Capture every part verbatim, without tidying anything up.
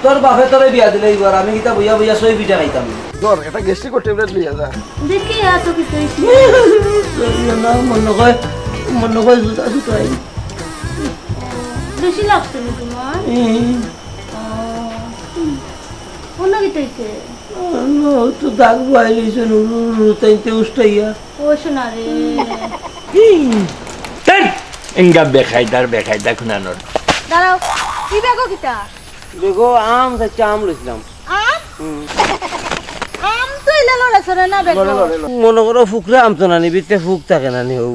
তোর বাপে তোরে বিয়া দিলে এবার আমি কিতা বইয়া বইয়া সই পিঠা খাইতাম? ধর, একটা গ্যাস্ট্রিকর ট্যাবলেট লইয়া যা। দেখি, এত কিছু হইছে। না, মনে হয়, মনে হয় জুতা জুতাই। বেশি লাগছে না তোমার? হুম। ও, অন্য কিতা হইছে? না, তো দাগ বাইরে হইছে, রু-, রু-, রুতাইতে উষ্টাইয়া। ও, শোনা রে। হুম। ধ্যাৎ! ইঙ্গা বেকায়দার বেকায়দা খুনানোর। দাঁড়াও, কি বেগো কিতা? দেখো, আম চাইতে আম লইছিলাম। আম? হুম। আম তো ইলা লড়ে চড়ে না বেগো। লড়ে, লড়ে, লড়ে। মনে করো ফুকরা আম তো নানি, ভিতরে ফুক থাকে নানি, হউ,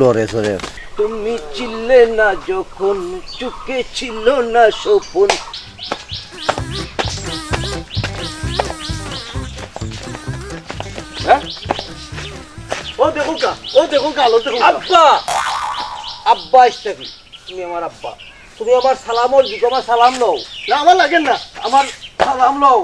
লড়ে চড়ে। তুমি ছিলে না যখন, চোখে ছিল না স্বপন। হ্যাঁ? ও দেখো কা, ও দেখো কা, ও দেখো কা। আব্বা! আব্বা আসছে কি? তুমি আমার আব্বা। তুমি আমার সালামর দিকে আমার সালাম লও। না, আমার লাগে না। আমার সালাম লও।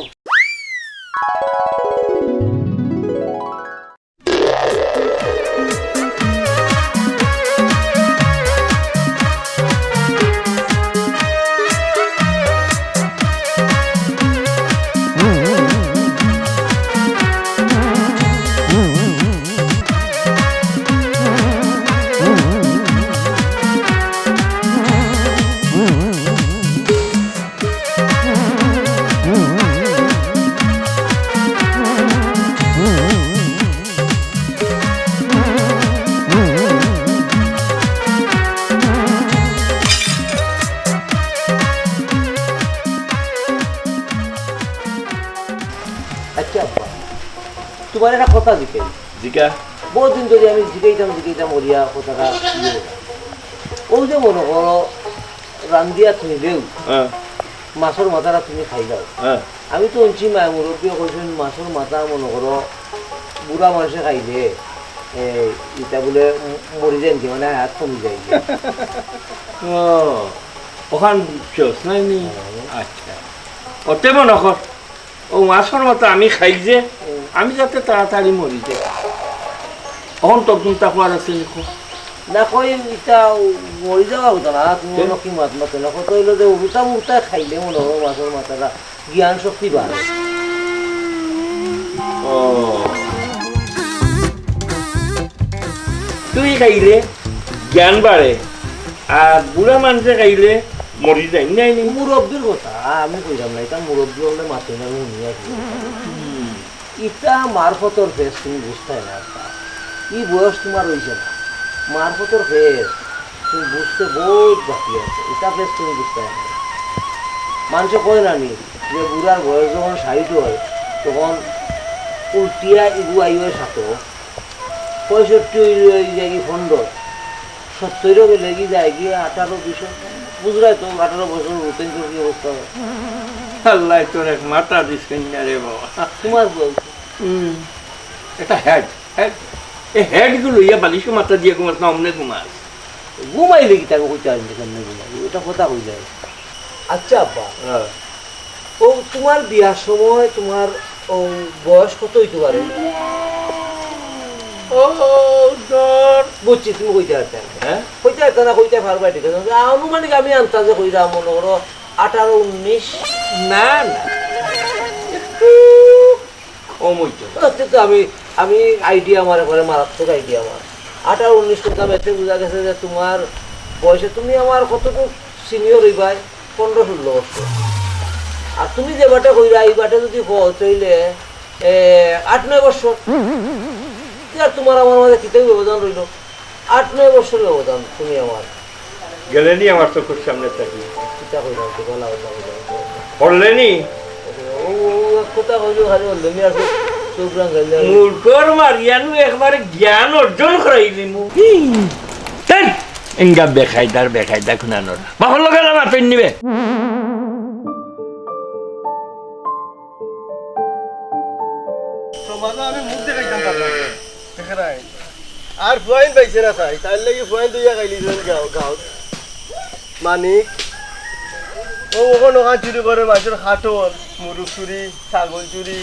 আচ্ছা আব্বা, তোমার একটা কথা জিকাই। জিকা। বহুত দিন ধরি আমি জিকাইতাম, জিকাইতাম করিয়া কথাটা ইয়ে অইলো। অউ যে মনো করো, রান্দিয়া থইলেও হ্যাঁ। মাছর মাথাটা তুমি খাইলাও। হ্যাঁ। আমি তো হুনছি মায় মুরব্বিয়ে কইছইন, মাছর মাথা মনো করো, বুড়া মানষে খাইলে, এ, ইটা বুলে ম-, মরি যায় নি, মানে হায়াত কমি যায় নি। ও, অখান চোস নাই নি? হ্যাঁ। আচ্ছা। অতে মনো কর, অউ মাছর মাথা আমি খাই যে, আমি যাতে তাড়াতাড়ি মরি যাই। অখন তোর চিন্তা করার আছে নি কো? না কই, ইটা মরি যাওয়া অইতো না, তুমি তে? অন্য কি মাত মাতো না। কথা অইলো যে উল্টা উল্টা খাইলে মনো করো মাছর মাথাটা জ্ঞান শক্তি বাড়ে। ও। তুই খাইলে জ্ঞান বাড়ে, আর বুড়া মানষে খাইলে মরি যায়, নাই নি? মুরব্বির কথা, আমি কইরাম না, ইটা মুরব্বি অকলে মাতইন, আমি হুনি আছি। হুম। ইটা মারফতর ফেস, তুমি বুঝতায় না ইটা। ই বয়স তোমার অইছে না। মারফতর ফেস, তুমি বুঝতে বহুত বাকি আছে। ইটা ফেস তুমি বুঝতায় না। মানষে কয় না নি, যে বুড়ার বয়স যখন ষাইট অয়, তখন উল্টিয়া ইগু আইও সাতো, পঁয়ষট্টি অইলে অই যায় কি পনেরো, সত্তইরও গেলে কি যায় কি আঠারো, বিশ, বুঝরায় তো, আঠারো বছর হতে কি অবস্থা অয়। আল্লায় তোর এক মাথা দিছইন না রে বাবা। তোমার বউ। হুম, এটা হেড, হেড। এই হেড গু লইয়া বালিশো মাথা দিয়া ঘুমাস না, অমনে ঘুমাস? ঘুমাইলে কিতা কইতে পারি না, কেমনে ঘুমাই? ওটা কথা কইলে। আচ্ছা আব্বা, হ্যাঁ। ও তোমার বিয়ার সময় তোমার ও বয়স কত অইতে পারে? ও, ধর। বুঝছি, তুমি কইতে পারতায় না। হ্যাঁ? কইতে পারতায় না, কইতে পারবায়, ঠিক আছে। আনুমানিক আমি আন্তাজে কইরাম, মনো করো, আঠারো, উনিশ। না, না। একটু কম অইতো। আচ্ছা, তো আমি, আমি আইডিয়া আমার, একবারে মারাত্মক আইডিয়া আমার। আঠারো, উনিশ করতাম, এতে বুঝা গেছে যে তোমার বয়সে তুমি আমার কতটুক সিনিয়র অইবায়, পনেরো, ষোলো বছর। আর তুমি যে বাটে কইরায়, ই বাটে যদি কও, তাইলে, এ, আট, নয় বছর। কি আর তোমার আমার মাঝে কিতা ব্যবধান রইলো? আট নয় বছর ব্যবধান তুমি আমার। গেলে নি আমার চকুর সামনে থাকি? কিতা কইলাম, তো গলা কথা কইলাম। পড়লে নি? ও, ও, ও, এক কথা কইলো খালি বললে নি আর চোখ রাঙাইলে। মুরগর মারিয়ানু একবারে জ্ঞান অর্জন করাইলিমু। ধ্যাৎ, ইঙ্গা বেকায়দার বেকায়দা খুনানোর। বাপর লগে আমার পেন নিবে। সমাজে আমি মুখ দেখাইতাম পারলাম না। দেখে নাই। আর ফুয়াইন পাইছে না চাই, তার লাগি ফুয়াইন দুইয়া খাইলি গাও, গাও। মানিক, ও ওখান ওখান চুরি করে, মানষর খাটল, মুরগ চুরি, ছাগল চুরি,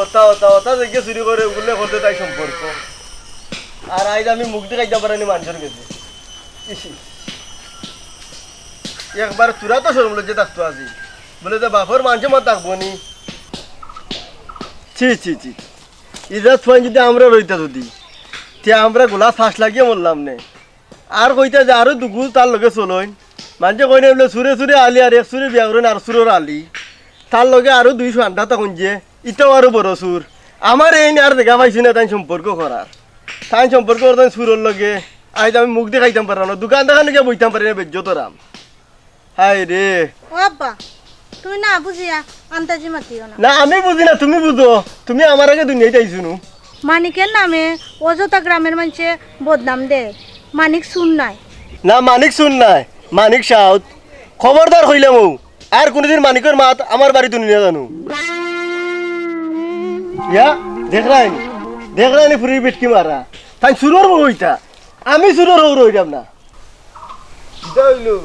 ওতা, ওতা, ওতা যেগিয়ে চুরি করে, ওগুলো করতে তাই সম্পর্ক। আর আইজ আমি মুখ দেখাইতাম পারিনি মানষর গেছে। ইসি। একবার তোরা তো শরম লজ্জা থাকতো আজি। বলে যে বাপর মানষে মাত থাকবো নি। ছি, ছি, ছি। ইজাত ফুয়াইন যদি আমরা রইতা যদি, তে আমরা গোলা ফাঁস লাগিয়া মরলাম নে। আর কইতা যে আরো দুগু তার লগে চলইন। মানষে কইন বলে চুরে চুরে আলি আর এক চুরে বিয়া করইন আর চুরর আলি। তার লগে আরো দুই সন্ধ্যা তখন যে, ইটাও আরো বড় চুর। আমার এই আর দেখা পাইছি না তাই সম্পর্ক করার। তাই সম্পর্ক করতাম চুরর লগে। আইজ আমি মুখ দেখাইতাম পারলাম না, দোকান দেখানো গিয়া বইতাম পারি না, বেজ্জত রাম। হায় রে। ও আব্বা, তুমি না বুঝিয়া আন্তাজি মাতিও না। না, আমি বুঝি না, তুমি বুঝো। তুমি আমার আগে দুনিয়াত আইছো নু। মানিকের নামে অযথা গ্রামের মানষে বদনাম দেয়। মানিক চুর নায়। না, মানিক চুর নায়, মানিক সাউথ। খবরদার কইলাম ও, আর কোনোদিন মানিকর মাত আমার বাড়িত হুনি না জানু। ইয়া, দেখরায়নি, দেখরায়নি ফুরির বেটকি মারা। তাই চুরর বউ ইতা, আমি চুরর বউ রইলাম না। কিতা অইলো?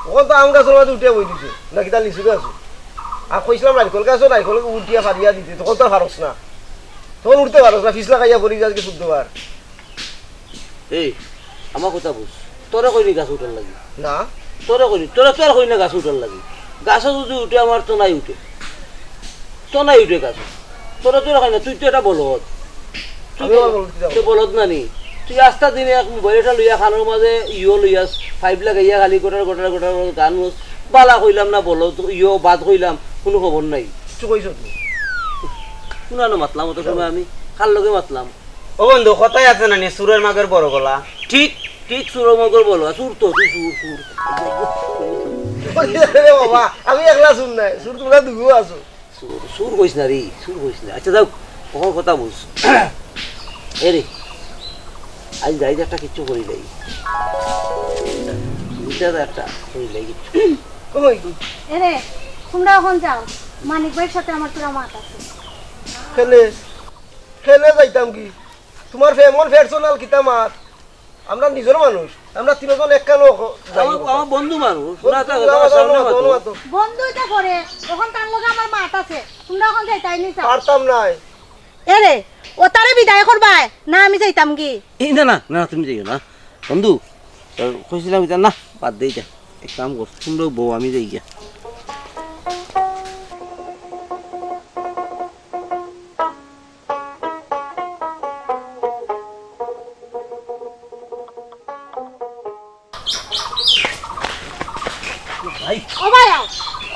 অখন তো আম গাছর মাঝে উঠিয়া বই দিছে, না কিতা লিচু গাছো? আর কইছিলাম নারিকল গাছো, নারিকল উঠিয়া ফারিয়া দিতে, তখন তো আর ফারস না। তখন উঠতে ফারস না, ফিছলা খাইয়া পড়ি যাস গি শুদ্ধবার। এই, আমার কথা বুঝ। তোরে কইনি গাছ উঠার লাগি? না। তোরে কইনি, তোরে তো আর কই না গাছ উঠার লাগি। গাছো যদি উঠে, আমার তো নাই উঠে। তো নাই উঠে গাছ। তোরে তো আর কই না, তুই তো একটা বলদ। তুই আমি তো, আবার বলদ কিতা তুই বলদ না নি? তুই আস্তা দিনে এক মোবাইল এটা লইয়া কানর মাঝে ইও লইয়াস, পাইপ লাগাইয়া খালি গোটার গোটার গোটার গান হুনস। বালা কইলাম না বলদ, ইও বাদ কইলাম, কুনু খবর নাই। কিচ্ছু কইছ তুই? কুনানো মাতলাম অত সময় আমি? কার লগে মাতলাম? ও বন্ধু, কথায় আছে না নি, চুরর মাগর বড় গলা। ঠিক, ঠিক, চুরর মাগর বড় গলা। চুর তো, তুই চুর, চুর। রে বাবা, আমি একলা চুর নায়, চুর তুমরা দুগু আছো। চুর, চুর কইস না রে, চুর কইস না। আচ্ছা যাউক, অখন কথা বুঝ। এ রে, আইজ যাই যে একটা কিচ্ছু করি লাই। বুঝা যায় একটা করি লাই কিচ্ছু। কই গো? এ রে, তুমরা অখন যাও, মানিক ভাইর সাথে আমার থুড়া মাত আছে। কেনে? কেনে যাইতাম গি? তুমার ফে-, এমন personal কিতা মাত? আমরা নিজর মানুষ, আমরা তিনজন একখানো খ-, যাই আমার, কথা। আমার বন্ধু মানুষ, বন্ধু না, তা যাওয়া, কথা যাওয়া, সামনে যাওয়া, মাতো। যাওয়া, যাওয়া। বন্ধু ইতা করে, অখন তার লগে আমার মাত আছে, তুমরা অখন যাইতায় নি চাও। পারতাম নায়। এ রে, অতারে বিদায় করবায়, না আমি যাইতাম গি? এই না, না, না, তুমি যাইও না। বন্ধু, তো কইছিলাম ইতা না, বাদ দে ইতা। এক কাম কর, তুমরাও বও, আমি যাই গিয়া। ভাই। ও ভাই, আও।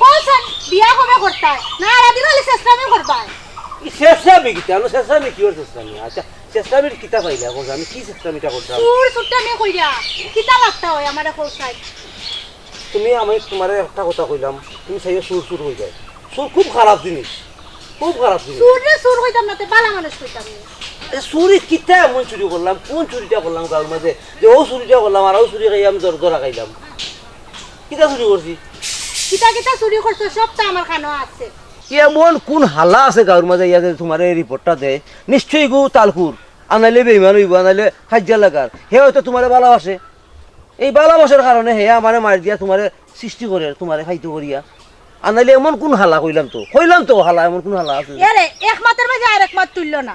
কও চাইন, বিয়া কবে করতায়? না, আর দিন অইলে চেষ্টামি করবায়। ই চেষ্টামি কিতা? আমি চেষ্টামি কিওর চেষ্টামি? আচ্ছা, চেষ্টামির কিতা পাইলা? কও, আমি কি চেষ্টামিটা করতাম? চুর, চুরটামি কইরা। কিতা লাগতা অয় আমারে কও চাইন? তুমি, আমি তুমারে একটা কথা কইলাম, তুমি চাইও চুর চুর কই যায়। চুর খুব খারাপ জিনিস, খুব খারাপ জিনিস। চুররে চুর কইতাম না, তে বালা মানুষ কইতাম নি। এ, চুরি কিতা এমন চুরি করলাম? কুন চুরিটা করলাম গাউর মাঝে? যে অউ চুরিটা করলাম, আর অউ চুরি খাইয়া আমি ধর-, ধরা খাইলাম। কিতা চুরি করছি? কিতা কিতা চুরি করছো, সব তো আমার কানো আছে। এমন কুন হালা আছে গাউর মাঝে ইয়া যে তুমারে এই রিপোর্টটা দেয়? নিশ্চয়ই গু তালকুর, আনাইলে বেইমান অইবো, আনাইলে কাইজ্জা লাগার। হে অয়তো তুমারে ভালাবাসে। এই ভালাবাসার কারণে হে আমারে মাইর দিয়া তুমারে সৃষ্টি করের, তুমারে ফাইতো করিয়া। আর নাইলে এমন কুন হালা কইলাম তো, কইলাম তো হালা, এমন কুন হালা আছে? এরে, এক মাতের মাঝে আর এক মাত তুললো না।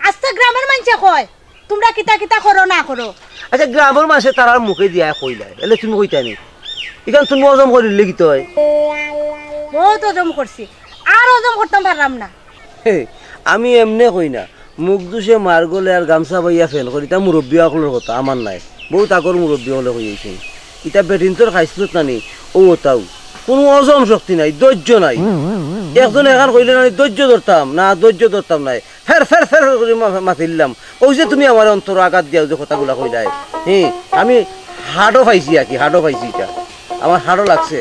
আস্তা গ্রামের মানষে কয়, তুমরা কিতা কিতা করো না করো। আচ্ছা, গ্রামের মানষে তারার মুখে দিয়া কইলায়, এলে তুমি কইতায় নি? ইখান তুমি অজম করিলে কিতা অয়? বউত অজম করছি, আর অজম করতাম পারলাম না। হে, আমি এমনে কই না, মুখ দুষে মার গলে আর গামছা বাইয়া ফেন করি, ইতা মুরব্বি অকলর কথা, আমার নায়। বউত আগর মুরব্বি অকলে কই আইছইন। ইতা বেটিন্তর খাইছলত নানি, অউ অতাউ। কুনু অজম শক্তি নাই, ধৈর্য নাই। একজনে এখান কইলে নানি ধৈর্য ধরতাম, না ধৈর্য ধরতাম নায়। ফের ফের ফের করি মা-, মাতিলাম। অউ যে তুমি আমারে অন্তরো আঘাত দিয়া যে কথাগুলা কইলায়, হে, আমি হার্ডও পাইছি আর কি, হার্ডও পাইছি ইটা। আমার হার্ডও লাগছে।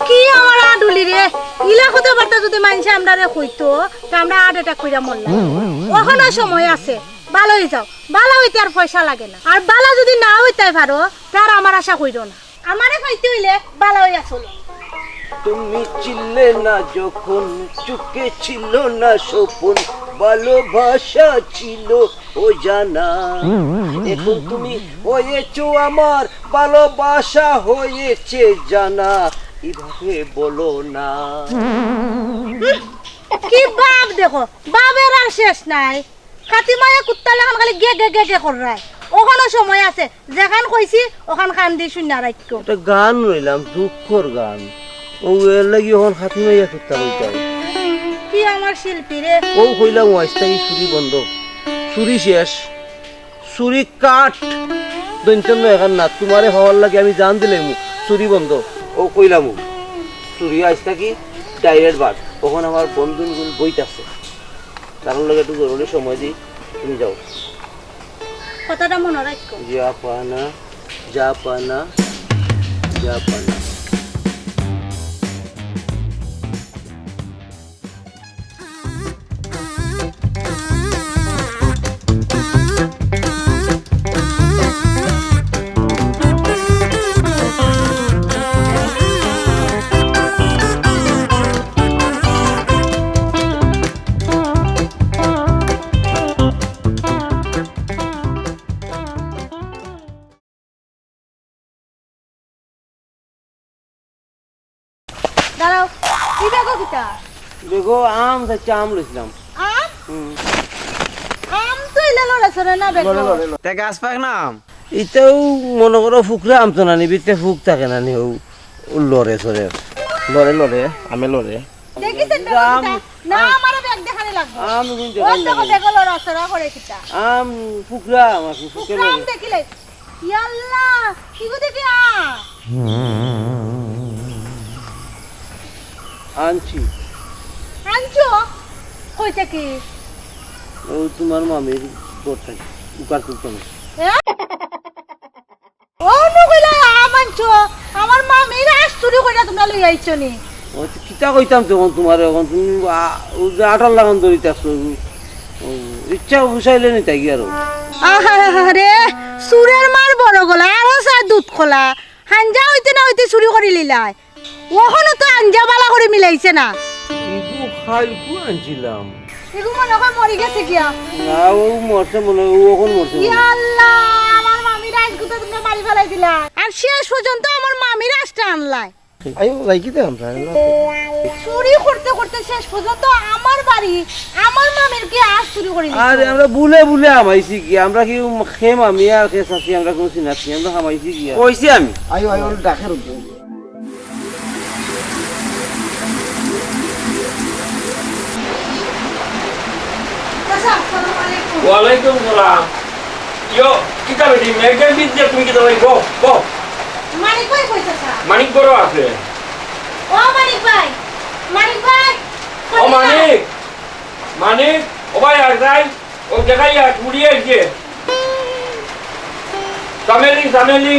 কি আমার আডুলি রে? ইলা কথাবার্তা যদি মানষে আমরারে কইতো, তে আমরা হার্ট অ্যাটাক কইরা মরলাম। অখনো সময় আছে, ভালা অই যাও। ভালা অইতে আর পয়সা লাগে না। আর ভালা যদি না অইতায় পারো, তে আর আমার আশা কইরো না। আমারে পাইতে অইলে ভালা অইয়া চলো। তুমি চিনলে না যখন, চোখে ছিল না স্বপন, ভালোবাসা ছিল অজানা। এখন তুমি হয়েছো আমার, ভালোবাসা হয়েছে জানা, এভাবে বলো না। হুম, কি ভাব দেখো, ভাবের আর শেষ নাই। কাতি মায়া কুত্তার লাখান খালি গে গে গে গে কররায়। অখনো সময় আছে, যেখান কইছি অখান কান দি শুনিয়া রাখিও। ইটা গান অইলাম, দুঃখর গান। ও এর লাগি অখন খাতি মাইয়া কুত্তা কইতাম। কি আমার শিল্পী রে? ও কইলাম, ও আইজ থাকি চুরি বন্ধ, চুরি শেষ, চুরি কাট, দৈন্তন্য এখান না, তুমারে হওয়ার লাগি আমি জান দিলাইমু, চুরি বন্ধ। ও কইলাম, ও চুরি আইজ থাকি direct বাদ। অখন আমার বন্ধুগুন বইত আছে, তারার লগে একটু জরুরি সময় দি, তুমি যাও। কথাটা মনো রাখো। জাপানা, জাপানা, জাপানা। দাঁড়াও, ই ব্যাগো কিতা? ব্যাগো আম চাইচ্ছা, আম লইছিলাম। আম? হুম। আম তো ইলা লড়ে চড়ে না ব্যাগো। লড়ে, লড়ে, লড়ে। তে গাছ পাক না আম? ইতাও মনো করো ফুকরা আম তো না নি, ভিতরে ফুক থাকে না নি, ও, ও লড়ে চড়ে। লড়ে, লড়ে, আমে লড়ে। দেখিছেন তো আম, কিতা? না, আম। আমারে ব্যাগ দেখানি লাগবো। আম কিন্তু ওই দেখো, ব্যাগো লড়াচড়া করে কিতা? আম ফুকরা আম আছে, ফুকরা ফুকরা আম লড়ে। দেখিলে ইয়াল্লা, কিগু দেখি আ? আনছি। আনছো? কই থাকি? ও তুমার মামির ঘর থাকি, উকার তুলতাম। এ? ও নু কইলা আম আনছো, আমার মামির আশ চুরি কইরা তুমরা লই আইছো নি? ও তো কিতা কইতাম তখন তুমারে, অখন তুমি আ, ও যে আটার লাগান ধরিতে আসছো, ও, ইচ্ছা ফুসাইলে নি তাই কি আরো? আহারে, চুরের মার বড় গলা, আরো চায় দুধ কলা। হাঞ্জা অইতে না অইতে চুরি করি লিলায়। অখনো তো আঞ্জা বালা করি মিলাইছে না। ইগু খাইগু আনছিলাম। ইগু মনো কয় মরি গেছে গিয়া। না, ও মরছে মনো অয়, ও অখন মরছে মনো অয়। ইয়া আল্লাহ, আমার মামির আইজকু তো তুমরা মারি ফালাই দিলা। আর শেষ পর্যন্ত আমার মামির আশটা আনলায়। আইও, যাই কি দাম, জানি না। চুরি করতে করতে শেষ পর্যন্ত আমার বাড়ি, আমার মামির কি আশ চুরি করি নিছে। আরে, আমরা ভুলে ভুলে হামাইছি কি? আমরা কি খে মামি আর খে চাচি, আমরা কুনু চিনাত নি, আমরা হামাইছি কি আর? কইছি আমি। আইও, আইও, ডাকের উদ্যোগ। চাচা, আসসালামু আলাইকুম। ওয়ালাইকুম সালাম। ইয়ো, কিতা বেটি, মেঘের বীজ দিয়া তুমি কিতা ভাই? বও, বও। মানিক ভাই কই চাচা? মানিক ঘরো আছে। ও মানিক ভাই, মানিক ভাই, ও কই মানিক, মানিক, ও ভাই, আর যাই, ও দেখাই আর, উড়িয়ে গিয়ে। চামেলি, চামেলি।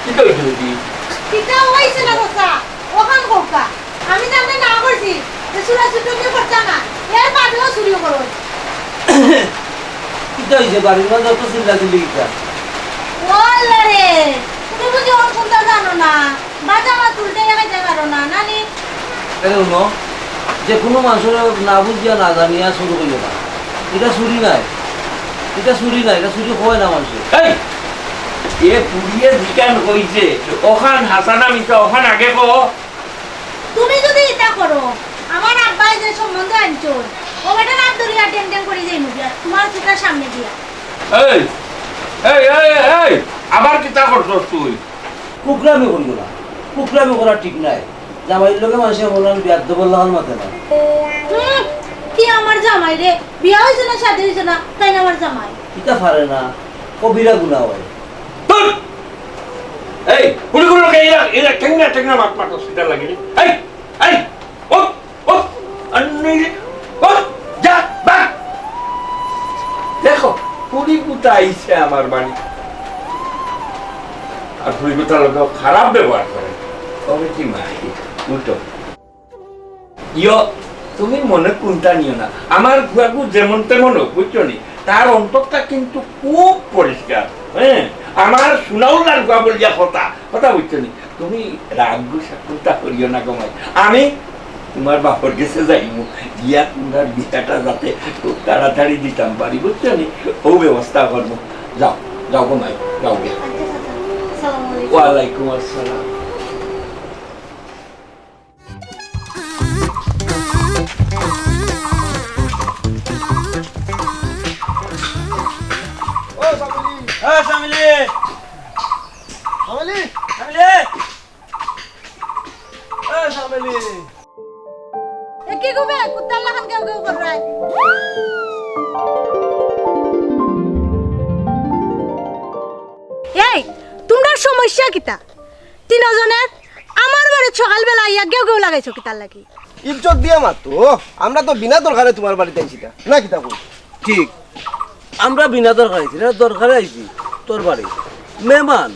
কিতা অইছে রে? কিতা অইছে না চাচা? অখান কউক্কা। আমি তো আপনে না করছি যে চুরা চুরি করতা না, এর বাদেও চুরি করো। কিতা অইছে? বাড়ির মাঝে অত চিল্লা চিল্লি কিতা? ও আল্লাহ রে, তুমি বুঝি অখন কুন্তা জানো না? বাজা মাছ উল্টে লাগাইতে পারো না, নানি? আরে হুনো, যে কুনু মানষরে না বুঝিয়া না জানিয়া চুরি করিও না। ইটা চুরি নায়, ইটা চুরি নায়, ইটা চুরি কয় না মানষে। এই, এ পুড়িয়ে যেখান কইছে, অখান হাছা না মিছা, অখান আগে কও। তুমি যুদি ইতা করো, আমার আব্বায় যে সম্বন্ধ আনছইন, ও বেটার আত ধরিয়া ড্যাং ড্যাং করি যাইমু গিয়া, তুমার চউখর সামনে দিয়া। এই, এই, এই, এই, আবার কিতা করছস তুই? কুকরামি করিও না, কুকরামি করা ঠিক নায়। জামাইর লগে মানষে অমন বেয়াদবর লাখান মাতে না। হুম, কি আমার জামাই রে? বিয়া অইছে না, শাদি অইছে না, তাইন আমার জামাই। ইতা পারে না, কবিরা গুনা অয়। ধুর! এই, হুড়ি হুড়ি লোকে এরা, এরা ঠেংনা ঠেংনা মাত মাতো সিধা লাগে রে। এই, এই, ও, ও, আর নেই রে। ও, যা, ভাগ। দেখো, হুড়ি গুতা আইছে আমার বাড়ি। আর হুড়ি গুতার লগে খারাপ ব্যবহার করে। তবে কি মাই, উঠো। ইয়ো, তুমি মনে কুন্তা নিও না। আমার ফুয়াগু যেমন তেমন অউক, বুঝছো নি? তার অন্তরটা কিন্তু খুব পরিষ্কার। হ্যাঁ, আমার সুনাউল্লার ফুয়া বলিয়া কথা, কথা বুঝছো নি? তুমি রাগ গুসা কুন্তা করিও না গো মাই। আমি তুমার বাপর গেছে যাইমু, গিয়া তুমার বিয়াটা যাতে খুব তাড়াতাড়ি দিতাম পারি, বুঝছো নি? অউ ব্যবস্থা করমু। যাও, যাও গো মাই, যাও গিয়া। আচ্ছা, চাচা। আসসালামু আলাইকুম। ওয়ালাইকুম আসসালাম। ও, চামেলি। এ, চামেলি। চামেলি। চামেলি। এ কি গো বে? কুত্তার লাখান গেউ গেউ কররায়। এই, তুমরার সমস্যা কিতা? তিনোজনের আমার বাড়িত সকালবেলা আইয়া গেউ গেউ লাগাইছো কিতার লাগি? ইজ্জত দিয়া মাতো, আমরা তো বিনা দরকারে তুমার বাড়িত আইছি না, না কিতা কও? ঠিক, আমরা বিনা দরকারে আইছি না, দরকারে আইছি তোর বাড়ি। মেহমান,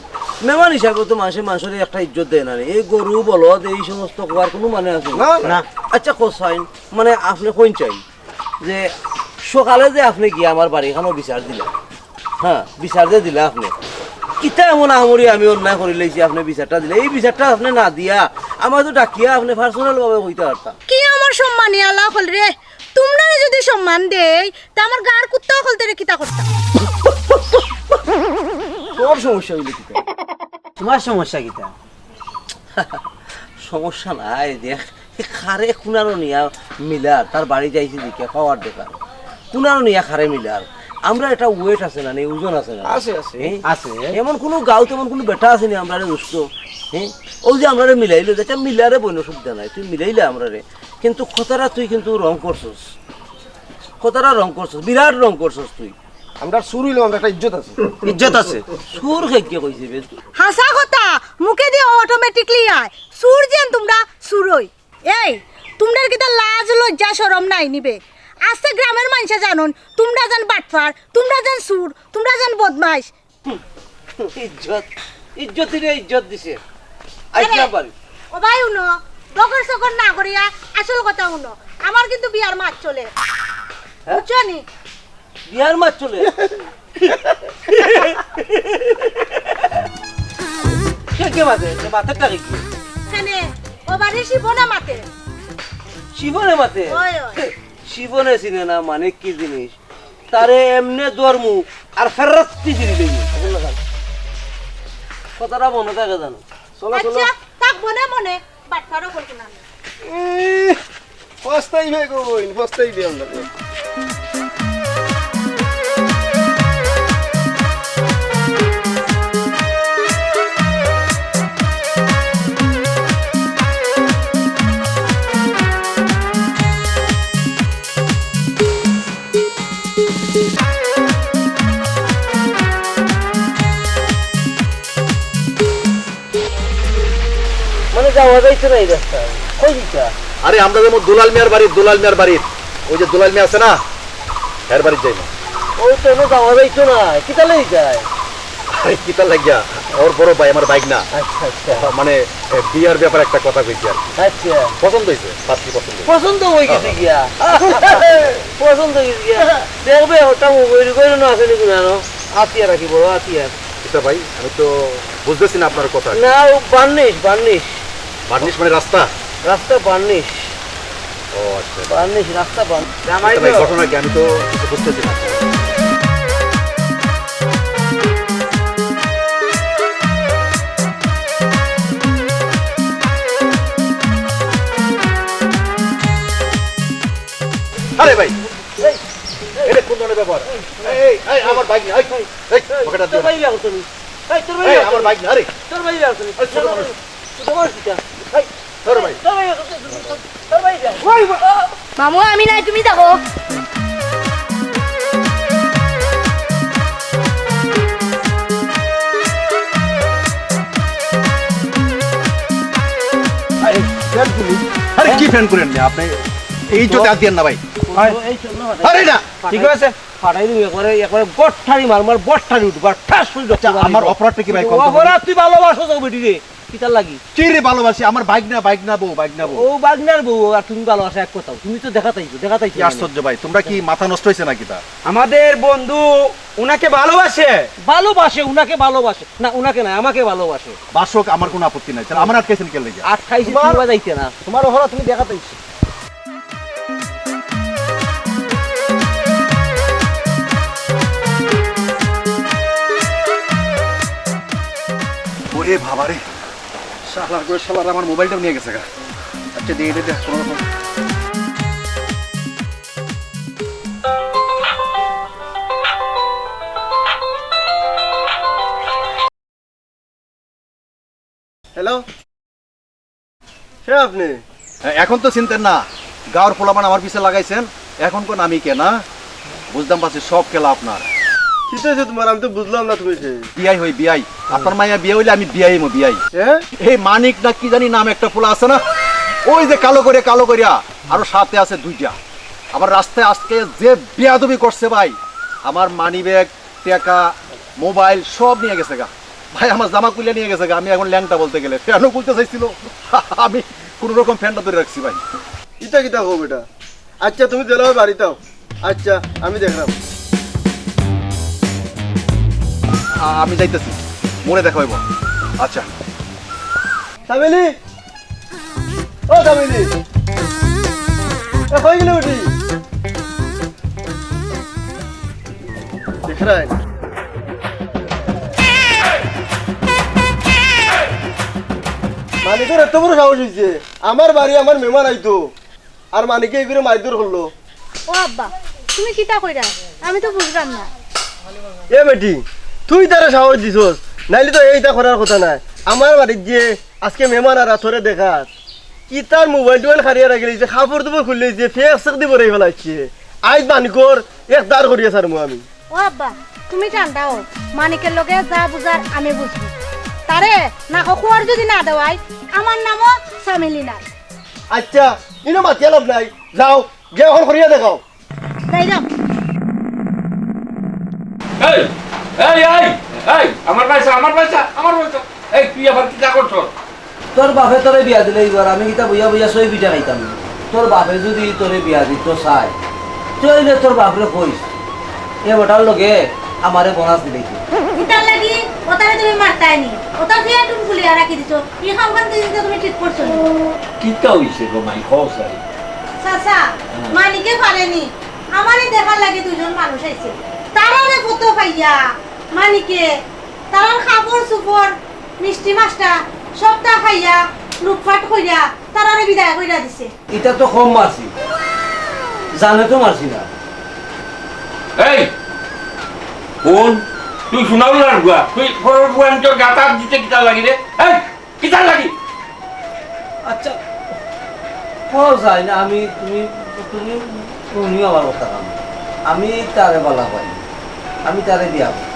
মেহমান হিসাবে তো মানষে মানষরে একটা ইজ্জত দেয় না নি। এই গরু, বলদ, এই সমস্ত খোয়ার কুনু মানে আছে? না, না। না। আচ্ছা, কসাইন, মানে আপনে কইন চাই যে সকালে যে আপনে গিয়া আমার বাড়ি এখানো বিচার দিলা, হ্যাঁ, বিচার যে দিলা আপনে, কিতা এমন আমরি আমি অন্যায় করিলাইছি আপনে বিচারটা দিলা? এই বিচারটা আপনে না দিয়া আমারে তো ডাকিয়া আপনে personal ভাবে কইতা পারতা। কি আমার সম্মানী আলা অকল রে, তুমরারে যুদি সম্মান দেই, তে আমার গাঁর কুত্তা অকলতরে কিতা করতা? তোর সমস্যা অইলো কিতা? তুমার সমস্যা কিতা? সমস্যা নাই, দেখ, এ কারে কুনানো নিয়া মিলার, তার বাড়ি যাইছি দেখিয়া পাওয়ার দেখার। কুনানো নিয়া কারে মিলার। আমরার একটা weight আছে না নি, ওজন আছে না নি? আছে, আছে। হ্যাঁ? আছে। এমন কুনু গাঁওত এমন কুনু বেটা আছে নি আমরারে দুষ্ট? হ্যাঁ? অউ যে আমরারে মিলাইলো, যেটা মিলারে বইন অসুবিধা নাই, তুই মিলাইলে আমরারে। কিন্তু কথাটা তুই কিন্তু wrong করছস। কথাটা wrong করছস, বিরাট wrong করছস তুই। আমরার চুর অইলেও আমরার একটা ইজ্জত আছে। ইজ্জত আছে। চুর কে কইছে বে? হাছা কথা, মুখেদি automatically আয়। চুর যেন তুমরা চুরই। এই, তুমরার কিতা লাজ লজ্জা শরম নাই নি বে? আস্তা গ্রামর মানষে জানইন, তুমরা যেন বাটপার, তুমরা যেন চুর, তুমরা যেন বদমাইশ। ইজ্জত, ইজ্জতিরে ইজ্জত দিছে। আরে, আইসলাম বাড়ি। ও ভাই, হুনো, বকর সকর না করিয়া আসল কথা হুনো। আমার কিন্তু বিয়ার মাত চলে। হ্যাঁ? বুঝছো নি? বিয়ার মাত চলে? কে কে মাতে? কে মাতে টাকে কি? কেনে? ও বাড়ি শিবনে মাতে। শিবনে মাতে? ওই, ওই। শিবনে চিনে না মানে কি জিনিস? তারে এমনে ধরমু আর ফেরত ফিরি লইমু। কথাটা মনে থাকে জানো? চলো, চলো। আচ্ছা, থাক মনে মনে, বাটপারও করবো না আমি। এই, পস্তাইবে কইন, পস্তাইবে আমরা। মানে যাওয়া যাইতো না এই রাস্তায়। কই দিতা? আরে আমরা যাইমু দুলাল মিয়ার বাড়ি, দুলাল মিয়ার বাড়ি। ওই যে দুলাল মিয়া আছে না? এর বাড়িত যাইমু। ও তো এনে যাওয়া যাইতো না। কিতা লাগি যায়? আরে কিতা লাগিয়া? ওর বড় ভাই আমার ভাইগ্না। আচ্ছা, আচ্ছা। মানে, এ, বিয়ার ব্যাপারে একটা কথা কইছি আর কি। আচ্ছা। পছন্দ হইছে? পাত্রী পছন্দ হইছে? পছন্দ হয়ে গেছে গিয়া। পছন্দ হয়ে গেছে গিয়া। দেখবে, ওটা মোবাইল করে না আসেনি কোনো আনো। আতিয়া রাখি বড়, আতিয়া। কিতা ভাই, আমি তো বুঝতেছি না আপনার কথা। না, ও বার্নিশ, বার্নিশ। বার্নিশ মানে রাস্তা? রাস্তা বার্নিশ। ও আচ্ছা। বার্নিশ, রাস্তা বার্নিশ। জামাই কিতা ভাই, তো। ঘটনা কি? আমি তো কিছু বুঝতেছি না। আরে ভাই, এই, এটা কোন ধরনের ব্যবহার? এই, এই, আমার ভাইগ্না, এই, এই, এই, পকেটে হাত দিও না। তোর ভাই বিয়া করতো নি? এই, তোর ভাই এই, বিয়া আমার করতো নি? ভাইগ্না, আরে। তোর ভাই বিয়া করতো নি? এই, ছোট মানুষ। ছোট মানুষ কিটা? এই, ধরো ভাই। তোর ভাই বিয়া করতো নি? তোর ভাই বিয়া করতো নি? মামু, আমি নাই, তুমি দেখো। আরে, ফ্যান খুলি। আরে, কি ফ্যান খুলেন না আপনি? এই চোখে হাত দিয়েন না ভাই। আরে না। ঠিক আছে, ফাটাই দিবি একবারে, একবারে গট্টারি মার, মার গট্টারি উঠবা, ঠাস করে আচ্ছা, আমার অপরাধটা কি ভাই? কম তো অপরাধ তুই ভালোবাসো তো বেটি রে, কিতার লাগি? কি রে ভালোবাসি? আমার ভাইগ্না, ভাইগ্না বউ, ভাইগ্না বউ। ও ভাইগ্নার বউ, আর তুমি ভালোবাসা এক কথাও, তুমি তো দেখাত আইছো, দেখাত আইছো কি না। আশ্চর্য ভাই, তোমরা কি মাথা নষ্ট হইছে নাকি তা? আমাদের বন্ধু উনাকে ভালোবাসে। ভালোবাসে, উনাকে ভালোবাসে। না, উনাকে না, আমাকে ভালোবাসে। বাসক, আমার কোনো আপত্তি নাই। তাহলে আমার আটকাইছেন কেন লেগে? আটকাইছি, তোমার তুমিও যাইতে না। তোমার অপরাধ তুমি দেখাত আইছো। ওরে বাবা রে, শালার করে শালার আমার মোবাইলটাও নিয়ে গেছে গা। আচ্ছা, দিয়ে দে, দে, কোনো রকম। হ্যালো? কে আপনি? এ-, এখন তো চিনতেন না, গাঁওর পোলাপান আমার পিছে লাগাইছেন, এখন কোন আমি কে না? বুঝতাম পারছি সব খেলা আপনার। কিতা অইছে তুমার? আমি তো বুঝলাম না তুমি কে। বিয়াই হই, বিয়াই। আপনার মাইয়া বিয়া অইলে আমি বিয়াই হইমু, বিয়াই। হ্যাঁ? এই মানিক না কি জানি নাম একটা পোলা আছে না, ওই যে কালো করে, কালো করিয়া, আরো সাথে আছে দুইটা। আবার রাস্তায় আজকে যে বেয়াদবি করছে ভাই, আমার মানিব্যাগ, টেকা, মোবাইল সব নিয়া গেছে গা। ভাই, আমার জামা খুলিয়া নিয়া গেছে গা। আমি এখন ল্যাংটা বলতে গেলে। প্যান্টও খুলতে চাইছিল। আমি কোনো রকম প্যান্টটা ধরে রাখছি ভাই। ইতা কিতা কও বেটা? আচ্ছা, তুমি দিলাও বাড়িত আও। আচ্ছা, আমি দেখরাম। আ-, আমি যাইতেছি, মোড়ে দেখা হইব। আচ্ছা। সামিলি, ও সামিলি, এ, কই গেলে বেটি? দেখরায়। মানিকর এত বড় সাহস অইছে, আমার বাড়ি আমার মেহমান আইতো, আর মানিকে এই করে মারধর করলো। ও আব্বা, তুমি কিতা কইরা? আমি তো বুঝলাম না। এ বেটি, তুই তারে সাহস দিছস, নাইলে তো এইটা করার কথা নায়। আমার বাড়িত যে আজকে মেহমান আর তোরে দেখাত, ইতার মোবাইল টোবাইল কাড়িয়া রাখিলিছে, কাপড় চোপড় খুলিলিছে, ফেক সেক দি ভরাই ফালাইছে। আইজ মানিকর এক দার করিয়া ছাড়মু আমি। ও আব্বা, তুমি ঠান্ডা অও, মানিকর লগে যা বুঝার আমি বুঝমু। তারে নাকো খোয়ার যদি না দেওয়াই, আমার নামও সামিলি নায়। আচ্ছা, ইনো মাতিয়া লাভ নাই, যাও, গিয়া অখন করিয়া দেখাও। যাইরাম। এই, এই, এই, এই, আমার পয়সা, আমার পয়সা, আমার পয়সা। এই, তুই আবার কিতা করছস? তোর বাপে তোরে বিয়া দিলে এবার আমি কিতা বইয়া বইয়া সই পিঠা খাইতাম নি? তোর বাপে যদি তোরে বিয়া দিত চায়, তুই অইলে তোর বাপরে কইস, এ বেটার লগে আমারে বোনাস দিলে। ইতার লাগি ওতারে তুমি মারতায় নি, ওতার ফিয়া তুমি খুলিয়া রাখি দিছো। ই কামখান দিন তো তুমি ঠিক করছো না। কিতা অইছে গো মাই, কও চাই। চাচা, হ্যাঁ। মানিকে পারেনি, আমারে দেখার লাগি দুইজন মানুষ আইছে। তারারে ফটো পাইয়া মানিকে তারার কাপড় চুপড়, মিষ্টি মাছটা সবটা খাইয়া লুটপাট কইরা তারারে বিদায় কইরা দিছে। ইটা তো কম মারছি, জানে তো মারছি না। এই, হুন, তুই হুনাউল্লার গুয়া, তুই পরর গুয়ান তোর গাতার দিতে কিতা লাগি রে? এই, কিতার লাগি? আচ্ছা, কও চাই না, আমি, তুমি, তুমি, তুমিও আমার কথা কাম। আমি তারে বালা পাই, আমি তারে বিয়া করব।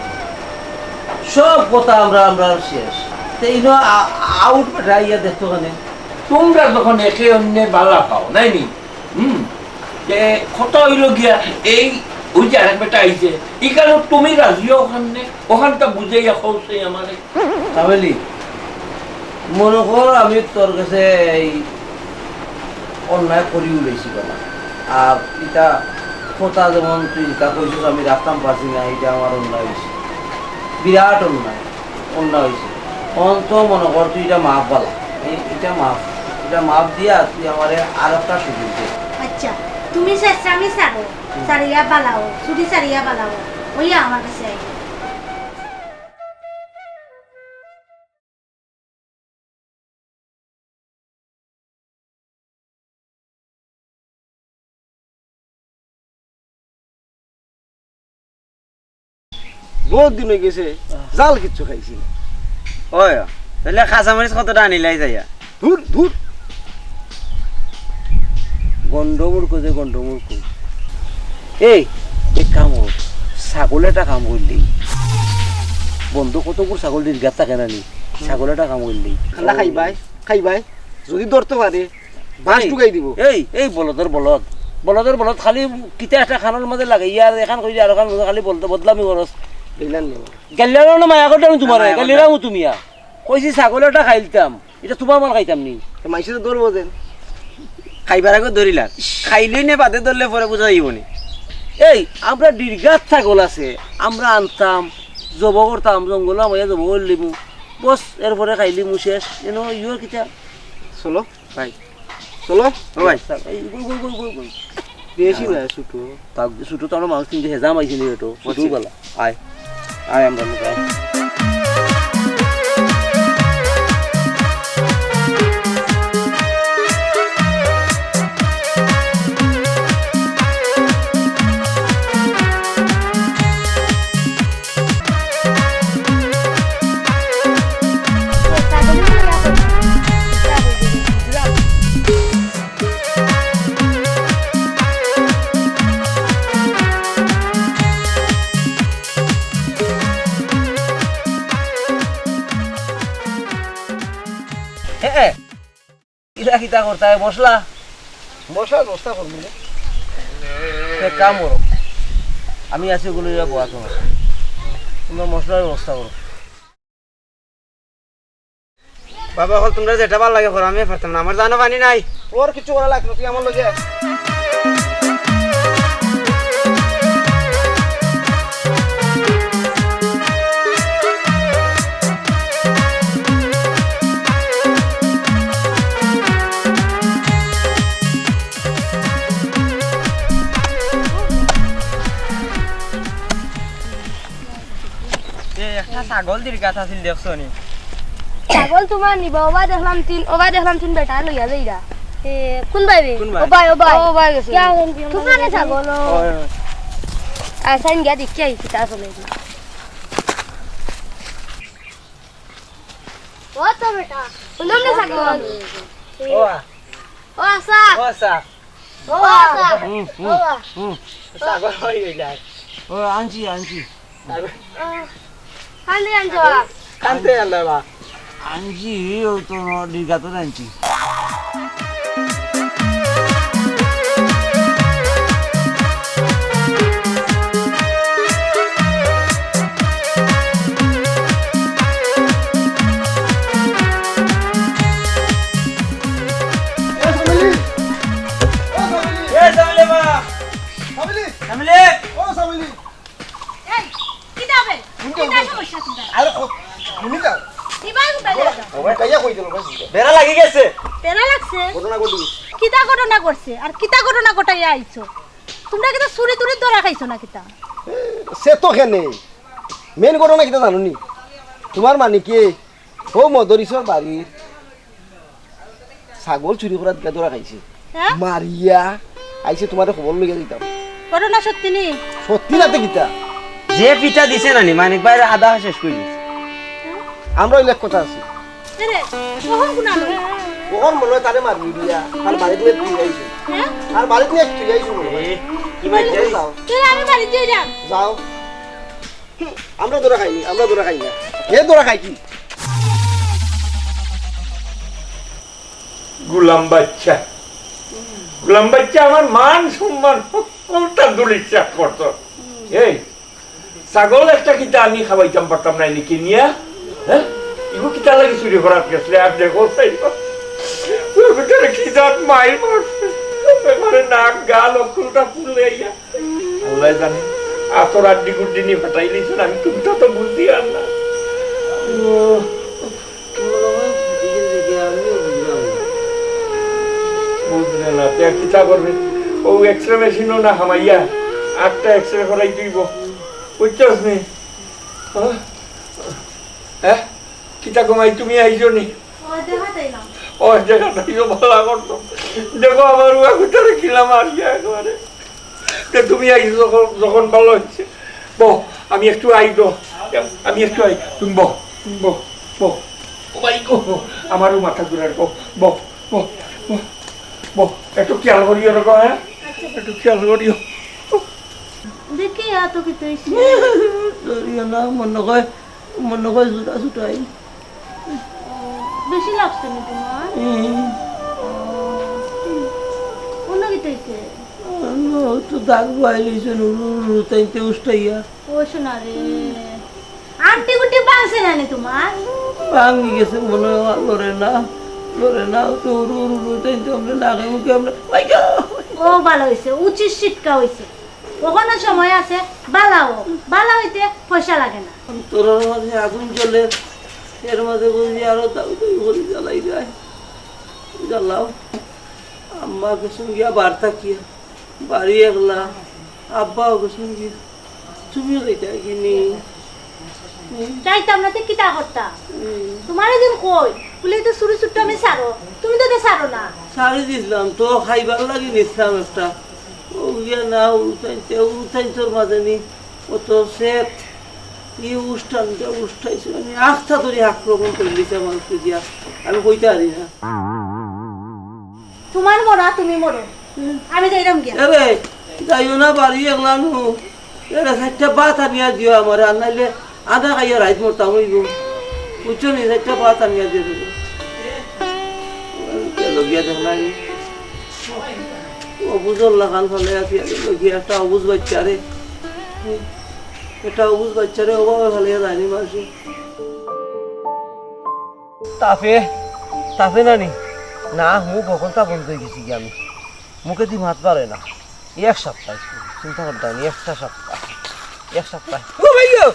সব কথা আমরা, আমরা শেষ। তে ইনো আ-, আউট পাঠাইয়া দেখতো কেনে? তোমরা যখন একে অন্যে বালা পাও, নাই নি? হুম, তে কথা অইল গিয়া, এই, ওই যে আরেক বেটা আইছে, ইখানো তুমি রাজি অখান নে, অখানটা বুঝাইয়া কও চাই আমারে। কামেলি, মনো কর আমি তোর গেছে এই অন্যায় করি উলাইছি বালা, আর ইটা কথা যেমন তুই যেটা কইছস আমি রাখতাম পারছি না, ইটা আমার অন্যায় অইছে, বিরাট অন্যায়। অন্যায় অইছে। অখন তো মনো কর তুই ইটা মাফ বালা। এই, ইটা মাফ। ইটা মাফ দিয়া তুই আমারে আরেকটা সুযোগ দে। আচ্ছা, তুমি শেষ আমি ছাড়ো। হুম। ছাড়িয়া বালাও, ছুটি ছাড়িয়া বালাও। ওই আমার কাছে আইও। বহুত দিন অই গেছে, জাল কিচ্ছু খাইছি না। ওই, তাইলে কাঁচামরিচ কতটা আনিলাই যাইয়া? ধুর, ধুর। গন্ডমূর্খ যে গন্ডমূর্খ। এই, এক কাম কর, ছাগল একটা কাম করলি। বন্ধ কতগুলো ছাগল দীর্ঘাত থাকে না নি? ছাগল একটা কাম করলি। খান্দা খাইবাই, খাইবাই। যদি ধরতে পারে, বাঁশ এই, ঢুকাই দিব। এই, এই বলদর বলদ। বলদর বলদ খালি কিতা একটা খানোর মাঝে লাগে, ইয়ার এখান কইলে আর ওখান কইলে খালি বলদ-, বদলামি করস। গেলাম নি। গেলাম না, মায়া করতাম আমি তোমারে, মায়া গেলিরাম করতাম। তুমি আর। কইছি ছাগল একটা খাইলতাম, এটা তোমার মাল খাইতাম নি। তো মাইসে তো ধরবো যেন। খাইবার আগে ধরিলা। খাইলেই নে বাদে ধরলে পরে বুঝা যাইব নি। এই, আমরা দীর্ঘাত ছাগল আছে, আমরা আনতাম, জব করতাম, জঙ্গল আমায় জব করলিমু। বস, এরপরে খাইলিমু শেষ। এনো ইয়ো কিতা? চলো। ভাই। চলো। ও ভাই। এই, গুল, গুল, গুল, গুল, গুল। বেশি না, ছোট। তা ছোট তো আমরা মানুষ তিনটে হেজাম আইছি নি বেটো। ছোট বুঝছি। বালা। আয়। আয় আমরা লোক আয়। কিতা কিতা করতায়, মশলা? মশলার ব্যবস্থা করমু রে। এক কাম করো, আমি আছি ওগুলো ইয়া বয়া তোমার। তোমরা মশলার ব্যবস্থা করো। বাবা, অখন তোমরা যেটা ভালা লাগে করো, আমি পারতাম না, আমার জানো পানি নাই। ওর কিছু করা লাগতো, তুই আমার লগে আয়। এ, একটা ছাগল দির গাত আছিল, দেখছো নি? ছাগল তোমার নিবা, ওবা দেখলাম তিন, ওবা দেখলাম তিন বেটা লইয়া যাইরা। এ, কোন ভাই রে? কোন ভাই? ও ভাই, ও ভাই। ও ভাই গেছে। কিয়া, তুফানে ছাগল, ও। ওই, ওই। আর সাইন গিয়া দেখিয়া আই, কিতা চলে। ও তো বেটা, হুনলাম না ছাগল। ও আ। ও আচ্ছা। ও আচ্ছা। ও আচ্ছা। হুম, হুম, ও আ। হুম। ছাগল হই হই যায়। ও আনছি, আনছি। ছাগল। ও, কান্দে আনছো? কান্দে আনলে বা। আনছি, ও তো ডিগাতে আনছি। এ, সামিলি! ও, সামিলি! এ, সামিলি মা! সামিলি! সামিলি! ও, সামিলি! এই, কিতা বে? হুনতে, কিতা হুনতে। সমস্যা তোমরা? আরে, কো-, হুনি যাও। কিবা উঠাই যাও। ও ভাই, কাইয়া কই দিল, ভাই, হুনতে। বেড়া লাগি গেছে। বেড়া লাগছে? ঘটনা ঘটি গেছে। কিতা ঘটনা ঘটছে? আর কিতা ঘটনা ঘটাইয়া আইছো? তোমরা কিতা চুরি টুরি ধরা খাইছো না কিতা? এ, সে তো কেনে। মেইন ঘটনা কিতা জানো নি? তোমার মানিকে ও মদরিসর বাড়ির ছাগল চুরি করাত গিয়া ধরা খাইছে। হ্যাঁ? মারিয়া আইছে, তোমারে খবর লইয়া দিতাম। ঘটনা সত্যি নি? সত্যি না তে কিতা? যে পিটা দিছে না নি, মানিক ভাইরে আধা শেষ করি দিছে। হ্যাঁ? আমরা ওই লেখ কথা আছে। এরে, কখন কোন আলো? কখন মনে হয় তারে মারি দিয়া, আর বাড়িত নিয়া তুই আইছো। হ্যাঁ? আর বাড়িত নিয়া তুই আইছো মনে হয়। এ, কি মাইর যাও। যাও। তে আমি বাড়িত যাই না। যাও। আমরা ধরা খাইনি, আমরা ধরা খাই না। এ ধরা খাই কি? গোলাম বাচ্চা, গোলাম বাচ্চা, আমার মান সম্মান উল্টা ধুলিস্যাৎ করতো। এই ছাগল একটা কিতা আমি খাওয়াইতাম পারতাম না নি কিনিয়া? হ্যাঁ, ইগু কিতা লাগি চুরি করাত গেছলে? আর দেখো চাই, তোর ভিতরে কি জাত মাইর মারছে, একেবারে নাক গাল অক্কলটা ফুলে আইয়া। আল্লায় জানে, আতর আড্ডি গুড্ডি নি ফাটাই দিছইন, আমি কুন্তা তো বুঝি আর না। ও, মনে হয় ফাটি গেছে কি, আমিও বুঝলাম না। বুঝলে না, তে কিতা করবে? ও X-ray মেশিনও না হামাইয়া, আটটা X-ray করাই দিব। বুঝছস নি? হ্যাঁ? হ্যাঁ? কিতা কমাই তুমি আইছো নি? ও, দেখা তাই না। ও, দেখা তাই তো ভালা করতো। দেখো, আমার উয়া কুতারে কিলা মারিয়া একেবারে। তে তুমি আইছো যখন, যখন ভালা অইছে। বও, আমি একটু আই গো। আমি একটু আই। তুমি বও, তুমি বও, বও। ও ভাই গো, আমারও মাথা ঘুরার। বও, বও, বও, বও, বও। একটু খেয়াল করিও রে গো, হ্যাঁ? একটু খেয়াল করিও। দেখি, এত কিতা অইছে? ধরিও না, মনে হয় মনে কয় জুতা ছুটাই। বেশি লাগছে নি তোমার? হুম। অন্য কিতা অইছে? অন্য তো দাগ বওয়াই লইছে, উরু উরু তাইতে উষ্টাইয়া। ও সোনা রে, আংটি গুটি ভাঙছে না নি তোমার? ভাঙি গেছে মনে হয়, লড়ে না, লড়ে না, তো উরু উরু তাইতে আমরা নাকে মুখে আমরা, ওই গো! ও ভালা অইছে, উচিত শিক্ষা অইছে। অখনো সময় আছে, ভালা অও, ভালা অইতে পয়সা লাগে না। অন্তরর মাঝে আগুন জ্বলে, এর মাঝে বুঝি আরো দাউ দাউ করি জ্বালাই যায়। জ্বালাও। আম্মা গেছইন গিয়া বার থাকিয়া, বাড়ি একলা, আব্বাও গেছইন গিয়া। তুমিও যাইতায় গি নি? যাইতাম না তে কিতা করতাম? হুম। তোমারে দিন কই, বুলে তো চুরি চুট্টামি ছাড়ো, তুমি তো ছাড়ো না। ছাড়ি দিছলাম তো, খাইবার লাগি নিছলাম একটা। ও গিয়া না, উঠাইতে, উঠাইতর মাঝে নি, অত সেত, ই উষ্টানটা উষ্টাইছে, আমি আখতা ধরি আক্রমণ করি দিছে আমার উপরে দিয়া, আমি কইতে পারি না। তোমার মরা তুমি মরো, আমি যাইরাম গিয়া। এরে, যাইও না বাড়ি একলা নু। এরে, চাইরটা ভাত আনিয়া দিও আমারে, আর নাইলে আধা খাইয়া রাইত মরতাম অইবো। বুঝছো নি? চাইরটা ভাত আনিয়া দিও তুমি। গিয়া দেখ না রে। অবুঝর লাখান ফালে আছি আমি, গিয়া একটা অবুঝ বাচ্চারে, একটা অবুঝ বাচ্চারে অভাবে ফালিয়া যায়নি মানুষে। তাপে, তাপে নানি, না, মুখ হকলতা বন্ধ অই গেছি গিয়া আমি। মুখেদি মাত বারে না। এক সপ্তাহ, চিন্তা করতে হয়নি, একটা সপ্তাহ, এক সপ্তাহ। ও ভাই গো!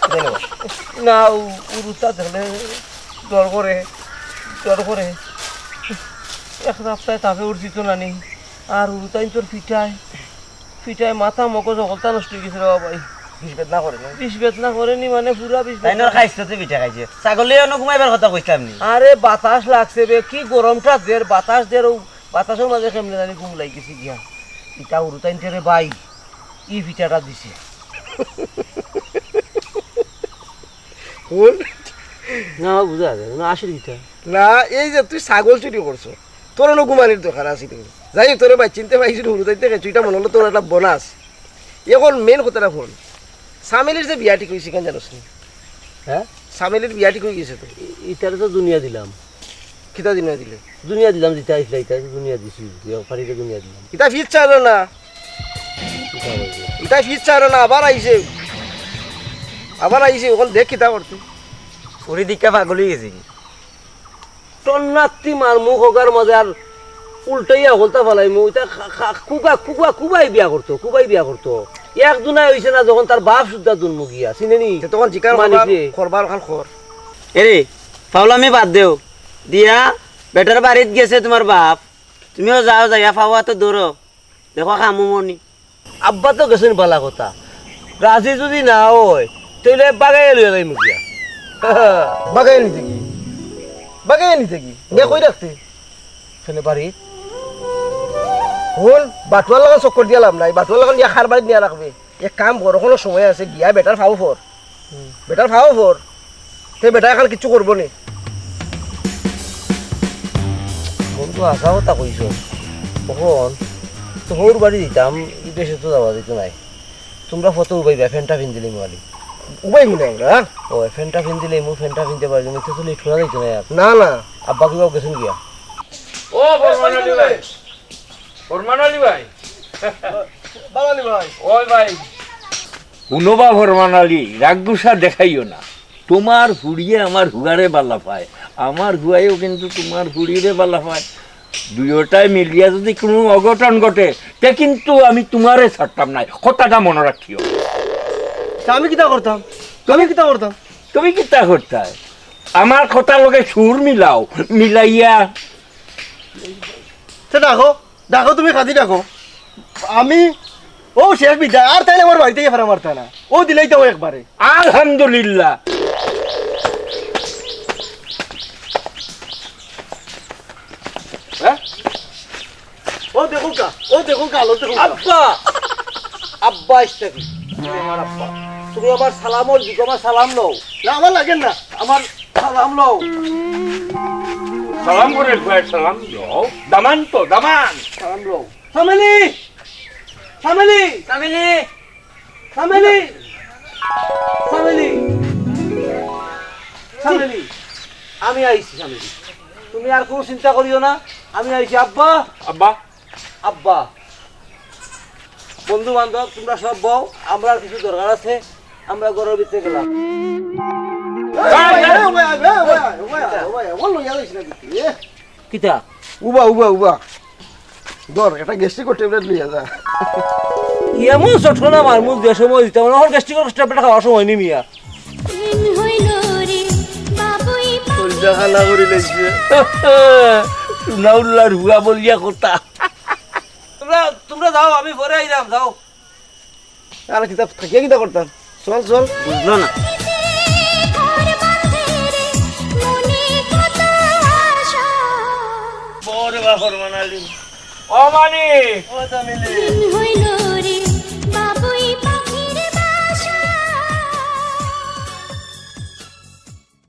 না, উ-, উরুতা দেখলে ডর করে, ডর করে। এক সপ্তাহ তাপে উঠছি তো নানি। আর উরুতাইন তোর পিঠায়, পিঠায় মাথা মগজ হকলতা নষ্ট অই গেছে রে বাবা ভাই। বিষ বেদনা করে না? বিষ বেদনা করেনি মানে পুরা বিষ তাই না, বেদনা। খাইছ তো পিঠা খাইছে। ছাগলে অনো ঘুমাইবার কথা কইতাম নি। আরে বাতাস লাগছে বে, কি গরমটা দের, বাতাস দের, ও বাতাসর মাঝে কেমনে জানি ঘুম লাগি গেছে গিয়া। ইটা উরুতাইন রে ভাই, ই পিঠাটা দিছে। কোন? না, বুঝা যায় না, আসলে কিতা? না, এই যে তুই ছাগল চুরি করছো, তোর অনো ঘুমানির দরকার আছে নি। যাই হোক, তোরে ভাই চিনতে পাইছি, হুরুতাইন তে খেছু, ইটা মনে হলো তোর একটা বোনাস। এখন মেইন কথাটা ফোন, সামিলির যে বিয়া ঠিক অইছে, কেন জানোস নি? হ্যাঁ? সামিলির বিয়া ঠিক অই গেছে তো। ই-, ইতারে তো দুনিয়া দিলাম। কিতা দুনিয়া দিলে? দুনিয়া দিলাম, যেটা আইসলা, ইটা দুনিয়া দিছি, ব্যাপারীরে দুনিয়া দিলাম। ইটা ফিরছে আরো না। কিতা বলবো? ইটা ফিরছে আরো না, আবার আইছে। আবার আইছে, অখন দেখ কিতা করতে। উরি দিকা পাগল অই গেছে কি? টন্নাত্তি মার মুখ ওগার মাঝে আর উল্টাইয়া হলতা ফালাইমু। ইটা খা-, খা-, কুবা, কুবা, কুবাই বিয়া করতো, কুবাই বিয়া করতো। এক দুনাই অইছে না যখন তার বাপ সুদ্ধা দুনমু গিয়া, চিনে নি? তে তখন জিকার মানিক করবার, রে। করবার অখান কর। এরে, ফাউলামি বাদ দেও। দিয়া, বেটার বাড়িত গেছে তুমার বাপ। তুমিও যাও, যাইয়া ফাওয়া তো ধরো। দেখো, খামু মনি। আব্বা তো গেছইন বালা কথা। রাজি যদি না অয়, তাইলে বাগাইয়া লইয়া যাইমু গিয়া। বাগাইয়া নিতে কি? বাগাইয়া নিতে কি? নিয়া কই রাখতে? কেনে বাড়ি? হুন, বাটুয়ার লাখান চক্কর দিয়া লাভ নাই। বাটুয়ার লাখান নিয়া কার বাড়িত নিয়া রাখবে? এক কাম কর, অখনো সময় আছে, গিয়া বেটার ফাও ফর। হুম। বেটার ফাও ফর। তে বেটা অখন কিচ্ছু করবো নি। বন্ধু, হাছা কথা কইছো। অখন তো হউর বাড়ি দিতাম, বিদেশে তো যাওয়া দিত নাই। তুমরা ফটো উবাইবা, ফেনটা ফিন্দিলিমু আলি। উবাইমু না আমরা, হ্যাঁ? ও, ফেনটা ফিন্দিলিমু, ফেনটা ফিনতে পারি না, তো লেট করা যাইতো না আর। না, না। আব্বা কিবা গেছইন গিয়া? ও, ফরমান আলী ভাই। ফরমান আলী ভাই। বালালি ভাই। ওই ভাই। হুনো বা ফরমান আলী, রাগ গুসা দেখাইও না। তুমার ফুড়িয়ে আমার হুয়ারে বালা পায়, আমার হুয়ায়ও কিন্তু তুমার ফুড়িরে বালা পায়। দুইওটায় মিলিয়া যদি কুনু অঘটন ঘটে, তে কিন্তু আমি তুমারে ছাড়তাম নায়। কথাটা মনো রাখিও। তে আমি কিতা করতাম? আমি কিতা করতাম? তুমি কিতা করতায়? আমার কথার লগে সুর মিলাও, মিলাইয়া তে ডাকো, ডাকো, তুমি কাদি ডাকো। আমি, ও শেষ বিদায়, আর তাইলে আমার বাড়িত আইয়া ফারা মারতা না। ও দিলাইতাম একবারে। আলহামদুলিল্লাহ। হ্যাঁ? ও দেখো কা, ও দেখো কা, ও দেখো কা। আব্বা! আব্বা আইসতা কি? তুমি আমার আব্বা। তুমি আমার সালাম অর দিকে, আমার সালাম লও। না, আমার লাগে না। আমার সালাম লও। সালাম করে একবার সালাম লও। দামান তো, দামান। সালাম লও। সামেলি! সামেলি! সামেলি! সামেলি! সামেলি! সামেলি! আমি আইছি, সামেলি। তুমি আর কুনু চিন্তা করিও না, আমি আইছি। আব্বা! আব্বা! আব্বা! বন্ধু বান্ধব, তুমরা সব বও, আমরার কিছু দরকার আছে, আমরা ঘরর ভিতরে গেলাম। কিতা? উবা, উবা, উবা। ধর, একটা গ্যাস্ট্রিকর ট্যাবলেট লইয়া যা। এমন চটকনা মারমু যে সময় দিতাম না, অখন গ্যাস্ট্রিকর ট্যাবলেট খাওয়ার সময় নি মিয়া। কলিজা খালা করি লাইছে। সুনাউল্লার হুয়া বলিয়া কথা। তুমরা, তুমরা যাও, আমি পরে আইরাম, যাও। আর কিতা থাকিয়া কিতা করতাম? চল, চল। বুঝলো না। বড় বাপর মানালি। ও মানি। ও তামিলি।